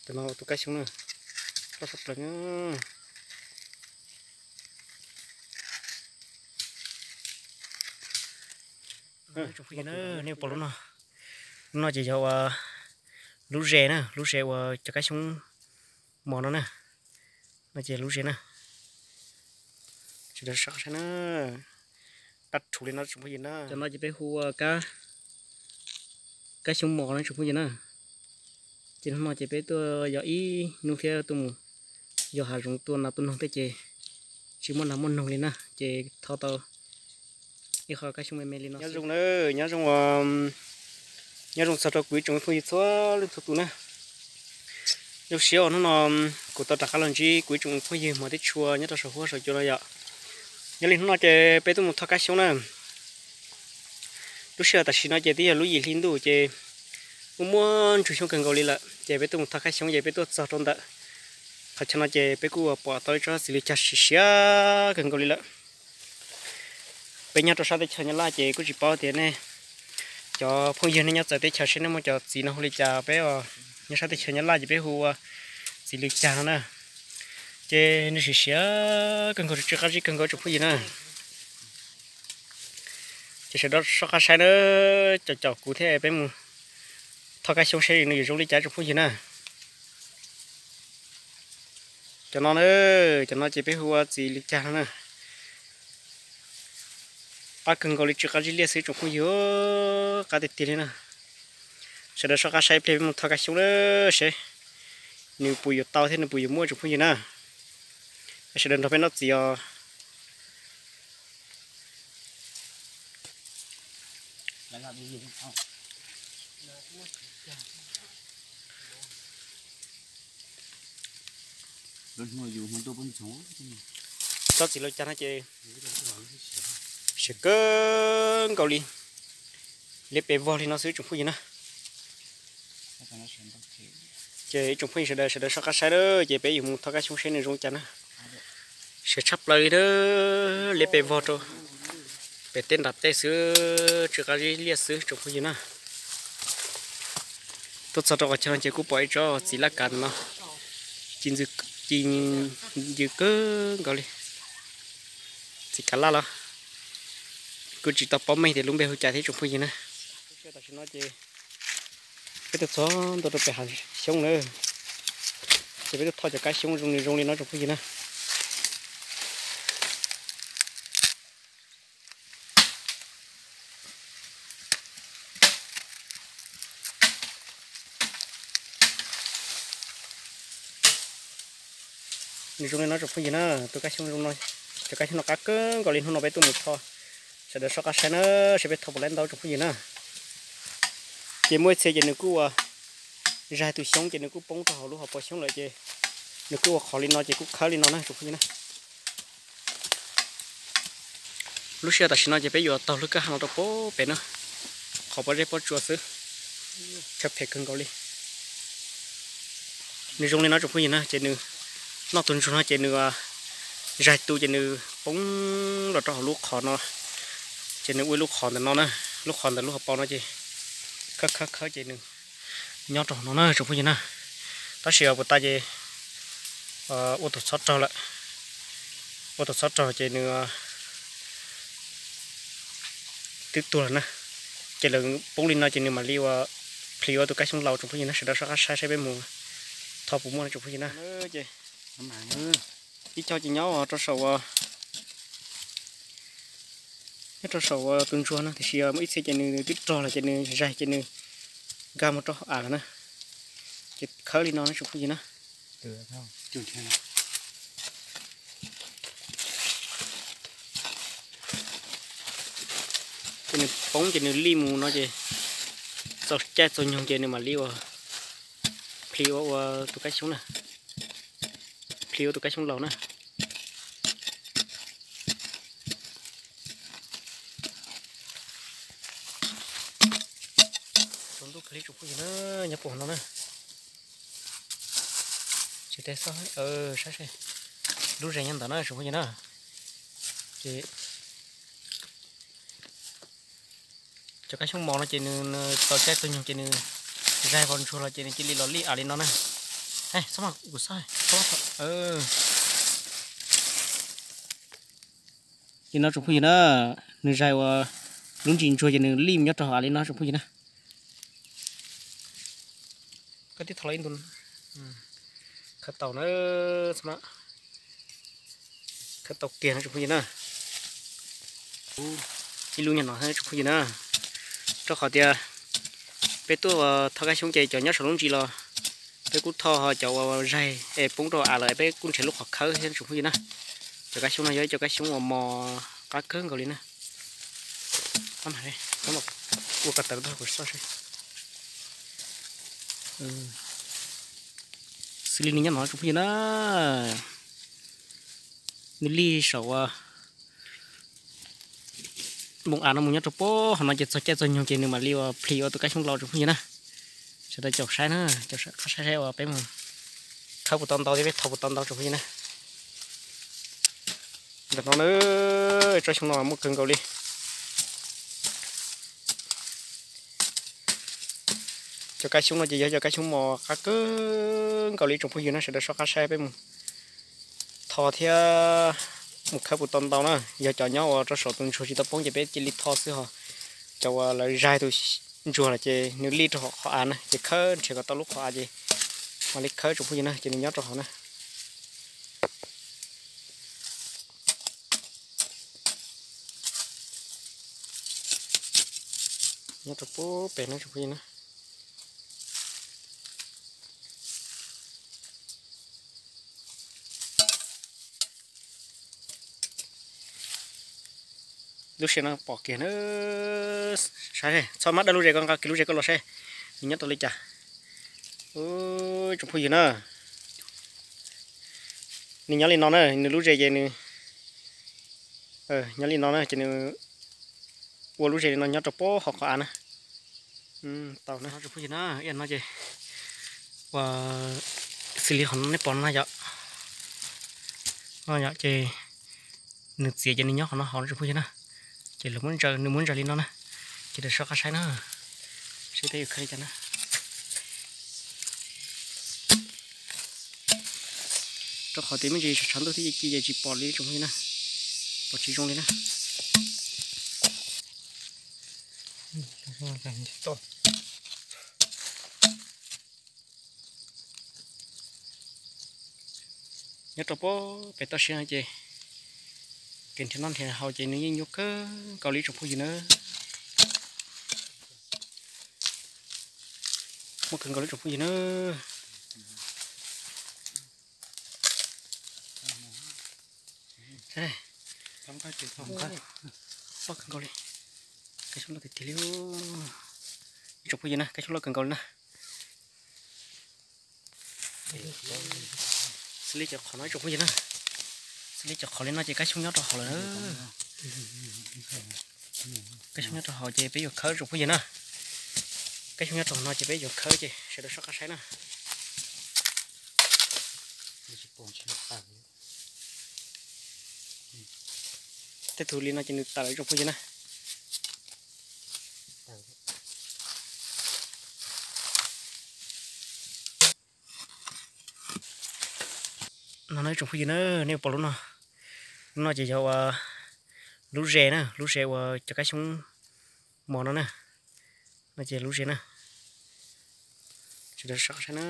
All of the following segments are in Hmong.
Cov no tus kab xyoob na, loj tshaj plaws na. Nej pom lub no, lub no ces yog ua lub zes na, lub zes uas cov kab xyoob mos no na. No ces lub zes na. Sawv daws soj qab saib na. Dab rhuv li no tsoom phooj ywg na. Cov no ces peb hu ua kab, kab xyoob mos no tsoom phooj ywg na. Ces hnub no ces peb tuaj yog ib hnub thiab tuaj mus yos hav zoov tua nas tua noog tej ces tsis muaj nas muaj noog li na, ces thov tau ib qho kab xyoob me me li no. Nyob zoo na, nyob zoo, nyob zoo txog rau kuv ib tsoom phooj ywg txhua leej txhua tus na. Zoo siab uas hnub no kuv tau rov qab los ntsib kuv ib tsoom phooj ywg hmov thiab tshua nyob rau saum huab saum cua no yom. Nyob li hnub no ces peb tuaj mus thoj kab xyoob na. Lub sij hawm tam sim no ces twb yog lub yim hli ntuj ces muaj muaj ntsuag xyoob kawg nkaus li lawm, ces peb tuaj mus thoj kab xyoob ces peb tuaj txog rau ntawm qhov chaw no ces peb kuj pom tau ib tsob txiv lws cag siav siav kawg nkaus li lawm. Peb nyob rau sab teb chaws Nyab Laj ces kuj tsis paub tias nej cov phooj ywg nej nyob txawv teb chaws seb nej muaj cov txiv no hu li cas. Peb nyob sab teb chaws Nyab Laj ces peb hu ua txiv lws cag no na. Ces nws siav siav kawg nkaus, tsw qab zib kawg nkaus tsoom phooj ywg na. Ces sawv daws soj qab saib na, caum caum kuv thiab peb mus thoj kab xyoob seb nws yuav zoo li cas tsoom phooj ywg na. Cov no na, cov no ces peb hu ua txiv lws cag no na. Qab kawg nkaus li, tsw qab zib liaj xwb tsoom phooj ywg, qab tiag tiag li na. Sawv daws soj qab saib ib pliag peb mus thoj kab xyoob na, seb nws puas yuav tau thiab nws puas yuav muaj tsoom phooj ywg na. Sawv daws nrog peb noj txiv os. Tsob txiv lws cag no ces siav kawg nkaus li, liab pes vog li no xwb tsoom phooj ywg na. Ces ib tsoom phooj ywg sawv daws, sawv daws soj qab saib na, ces peb yuav mus thoj kab xyoob seb nws zoo cas na. Siav tshaj plaws li na, liab pes vog rau pem tej nram tej xwb, tsw qab zib liaj xwb tsoom phooj ywg na. Tuaj txog rau qhov chaw no ces kuj pom ib tsob txiv laj kav no, ci ncws kawg nkaus li. Txiv kav laj los kuj tsis tau paub meej tias lub npe hu cas thiab tsoom phooj ywg na. Tam sim no ces peb tuaj txog ntua rau pem hav xyoob na, ces peb tuaj thoj cov kab xyoob zoo li zoo li no tsoom phooj ywg na. Nws zoo li no tsoom phooj ywg na, tus kab xyoob zoo no, cov kab xyoob no qab kawg nkaus li, hnub no peb tuaj mus thoj, sawv daws soj qab saib na, seb peb thoj puas laib ntau tsoom phooj ywg na. Ces muaj ib txhia ces nws kuj ua, zaig tus xyoob ces nws kuj poob rau hauv lub hauv paus xyoob lawm ces nws kuj ua qhov li no ces kuj khawb li no na tsoom phooj ywg na. Lub sij hawm tam sim no ces peb yuav taug lub kwj ha no rau pem no, qhov pob zeb pob tsuas xwb, chaw phem kawg nkaus li. Nws zoo li no tsoom phooj ywg na, ces nws noj tus ntsuag no ces nws zaig tu ces nws poob los rau hauv lub qhov no, ces nws ua ib lub qhov ntawm no na, lub qhov ntawm lub hauv paus no ces khawb khawb khawb ces nws nyob rau hauv no na tsoom phooj ywg na. Tab sis puas tas ces ua tus txhob raug lawm, ua tus txhob raug ces nws twb tuag lawm na. Ces lawv poob li no ces nws mam li ua plhis ua tus kab xyoob laus tsoom phooj ywg na, sawv daws soj qab saib seb peb mus thoj puas muaj no tsoom phooj ywg na. Ib co ces nyob rau saum, nyob rau saum tus ntsuag no tiam sis muaj ib txhia ces nws twb rog lawm ces nws zaig ces nws nkag mus rau hauv av lawm na. Ces khawb li no tsoom phooj ywg na. Ces nws poob ces nws lij mus no ces txaus caij txaus nyoog ces nws mam li ua plhis ua ua tus kab xyoob na, plhis ua tus kab xyoob laus na. Tsaus ntuj kawg li tsoom phooj ywg na, nyob puag no na. Tsis teb xoj, saib seb, lub zes nyob ntawd na tsoom phooj ywg na. Ces cov kab xyoob mos no ces nws txaus caij txaus nyoog ces nws zaig vos ntsuag los ces nws cia li los lij av li no na. Li no tsoom phooj ywg na, nws zais uas lub ntsis ntsuag ces nws lij nyob rau hauv av li no tsoom phooj ywg na. Koj tib tho los ib ntu. Khawb tau na, khawb tau kiag no tsoom phooj ywg na. Ib lub nyuag no tsoom phooj ywg na, rau qhov tias peb tuaj thauj kab xyoob ces cov nyob saum lub ntsis los peb kuj thauj, ho cov uas zaig es poob rau av lawm peb kuj nrhiav lub qhov khawb thiab tsoom phooj ywg na. Cov kab xyoob no yog ib cov kab xyoob uas mos qab kawg nkaus li na. Ua ko taw rau kuv soj seb. Xws li nws nyob no tsoom phooj ywg na, nws lij saum uas npoo av no mus nyob rau pem hauv no ces txog caij txog nyoog ces nws mam li uas plhis ua tus kab xyoob laus tsoom phooj ywg na. Sawv daws caum saib na, caum saib, qab saib saib uas peb mus khawb puas tau ntau thiab peb thauj puas tau ntau tsoom phooj ywg na. Ntawm no na, tsob xyoob no muaj kawg nkaus li. Cov kab xyoob no ces yog cov kab xyoob mos qab kawg nkaus li tsoom phooj ywg na, sawv daws soj qab saib peb mus thauj thiab mus khawb puas tau ntau na. Yog cov nyob uas rau saum tus ntsuag tsis tau poob ces peb cia li thauj xwb, ho cov uas lawv zaig tus ntsuag lawm ces nws lij rau hauv qhov av na, ces khawb nrhiav kom tau lub qhov av ces mam li khawb tsoom phooj ywg na, ces nws nyob rau hauv na. Nyob rau pem no tsoom phooj ywg na. Lub sij hawm no pom kiag na, saib, txhob mab dawj lub zes, koj nqa kiag lub zes koj los saib nws nyob rau li cas. Tsoom phooj ywg na, nws nyob li no na, nws lub zes ces nws nyob li no na, ces nws ua lub zes li no nyob rau pem hauv qhov av na. Tau na tsoom phooj ywg na, ib yam no ces ua xws li qhov no nej pom no yom, no yom, ces nws txiav ces nws nyob qhov no hauv tsoom phooj ywg na. Ces lawv muab ntsaws, nws muab ntsaws li no na, ces rau soj qab saib na, seb peb yuav khawb li cas na. Rau qhov tias me ntsis tshav ntuj thiab ci ces tsis pom li tsoom phooj ywg na, pom tsis zoo li na. Nyob rau pem toj siab no ces kev nrhiav noj nrhiav haus ces nws yeej nyuaj kawg nkaus li tsoom phooj ywg na. Muaj kawg nkaus li tsoom phooj ywg na. Loj kawg nkaus li. Kab xyoob loj tiag tiag li. Ib tsoom phooj ywg na, kab xyoob loj kawg nkaus li na. Xws li cov qhov no ib tsoom phooj ywg na, xws li cov qhov li no ces kab xyoob nyob rau hauv lawm na. Kab xyoob nyob rau hauv ces peb yuav khawb tsoom phooj ywg na. Kab xyoob nyob rau hauv no ces peb yuav khawb ces sawv daws soj qab saib na. Tej tug li no ces nws tawm ib tsoom phooj ywg na. No no ib tsoom phooj ywg na, nej pom lub no, lub no ces yog ua lub zes na, lub zes uas cov kab xyoob mos no na. No ces lub zes na, sawv daws soj qab saib na,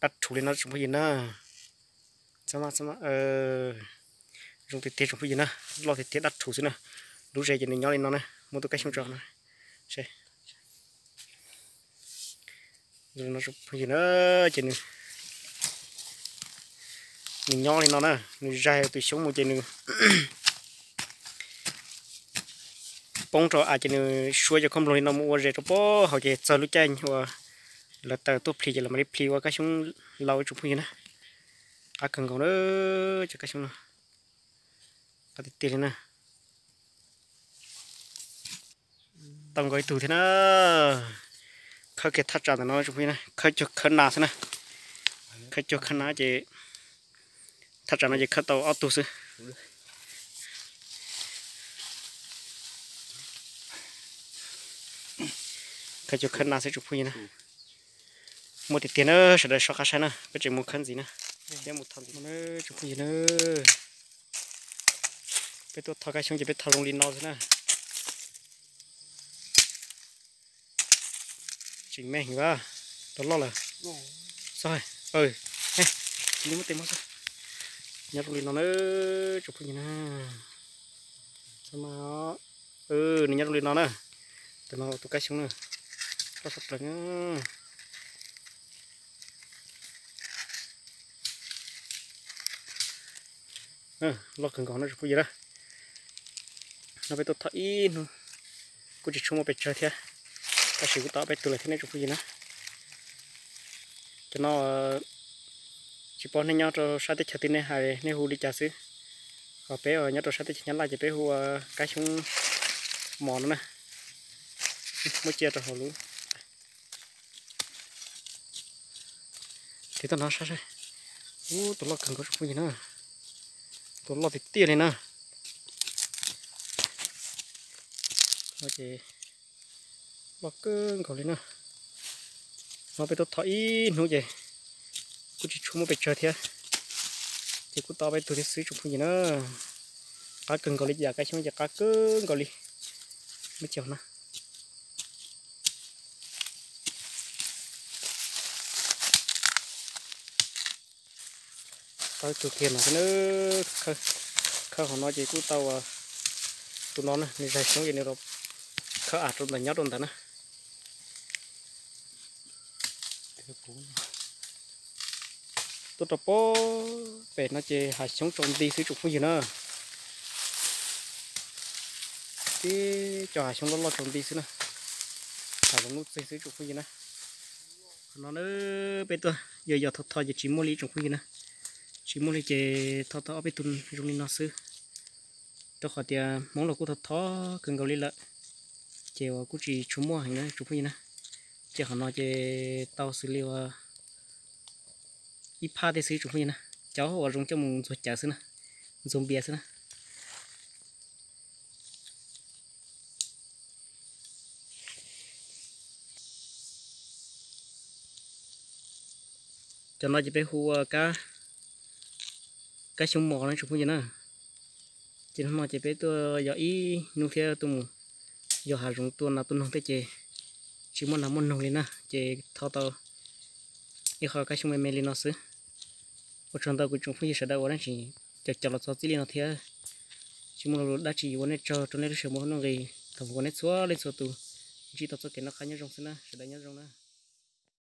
dab rhuv li no tsoom phooj ywg na. Zoo tiag tiag tsoom phooj ywg na, loj tiag tiag dab rhuv xwb na. Lub zes ces nws nyob li no na, muab tus kab xyoob tso no. Phooj ywg na, ces nws nyob li no na, nws zaig tus xyoob mus ces nws poob rau av ces nws suab cov khoom nploog li no mus ua zes rau pem hauv ces txog lub caij uas lawv taws tuaj plhis ces lawv mam li plhis ua kab xyoob laus ib tsoom phooj ywg na. Qab kawg nkaus na, cov kab xyoob no qab tiag tiag li na. Tau nkaus ib tug thiab na. Khawb kiag thaj tsam ntawm no tsoom phooj ywg na, khawb cuag khawb nas xwb na. Khawb cuag khawb nas ces thaj tsam no ces khawb tau ob tug xwb. Khawb cuag khawb nas xwb tsoom phooj ywg na. Muaj tiag tiag na, sawv daws soj qab saib na, peb tseem mus khawb ntxiv na, thiab mus tho ntxiv na tsoom phooj ywg na. Peb tuaj tho kab xyoob ces peb tho zoo li no xwb na. Tseem me heev, loj loj lawm. Tsis muaj tes mob xwb. Nyob zoo li no na tsoom phooj ywg na. Nws nyob zoo li no na. Tus no tus kab xyoob na, loj tshaj plaws na. Loj kawg nkaus no tsoom phooj ywg na. No peb tuaj tho ib hnub kuj tsis tshua muaj pes tsawg thiab, tab sis kuj tau ob peb tug lawm thiab nej tsoom phooj ywg na. Cov no tsis paub nej nyob rau sab teb chaws twg nej hais nej hu li cas xwb. Ho peb nyob rau sab teb chaws Nyab Laj ces peb hu ua kab xyoob mos no na. Muab cia rau hauv lub. Tig tuaj no saib saib. Ub, tus loj kawg nkaus tsoom phooj ywg na. Tus loj tiag tiag li na. No ces loj kawg nkaus li na. No peb tuaj tho ib hnub ces kuj tsis tshua muaj pes tsawg thiab, ces kuj tau peb tug thiab xwb tsoom phooj ywg na. Qab kawg nkaus li, yam kab xyoob ces qab kawg nkaus li. Muab cia na. Tau ib tug kiag no xwb na. Khawb hauv no ces kuj tau tus no na, nws zais xyoob ces nws los khawb av rau ntawm nyob rau ntawd na. Tuaj rau pem no ces hav xyoob tsaus nti xwb tsoom phooj ywg na. Tib co hav xyoob loj loj tsaus nti xwb na. Hav zoov nuj txeeg xwb tsoom phooj ywg na. Qhov no na, peb tuaj yos yos thov thov ces tsis muaj li tsoom phooj ywg na. Tsis muaj li ces thov tau ob peb tug zoo li no xwb. Rau qhov tias Hmoob los kuj thov thov kawg nkaus li lawm, ces uas kuj tsis tshua muaj heev na tsoom phooj ywg na. Ces qhov no ces tau xws li uas ib phaj tej xwb tsoom phooj ywg na. Cov uas zoo coj mus ntxuag cawv xwb na, ntxuag npias xwb na. Cov no ces peb hu ua kab xyoob mos no tsoom phooj ywg na. Ces hnub no ces peb tuaj yos ib hnub thiab tuaj mus yos hav zoov tua nas tua noog tej ces tsis muaj nas muaj noog li na, ces thov tau ib qho kab xyoob me me li no xwb. Ua tsaug ntau kuv tsoom phooj ywg sawv daws uas nej tseem caum caum los txog txij li no thiab. Tsis muaj lo lus dab tsi yuav ua nej tsaug rau nej lub sij hawm muaj nuj nqis thaum uas nej txhua leej txhua tus ntsib tau txoj kev noj qab nyob zoo xwb na, sawv daws nyob zoo na.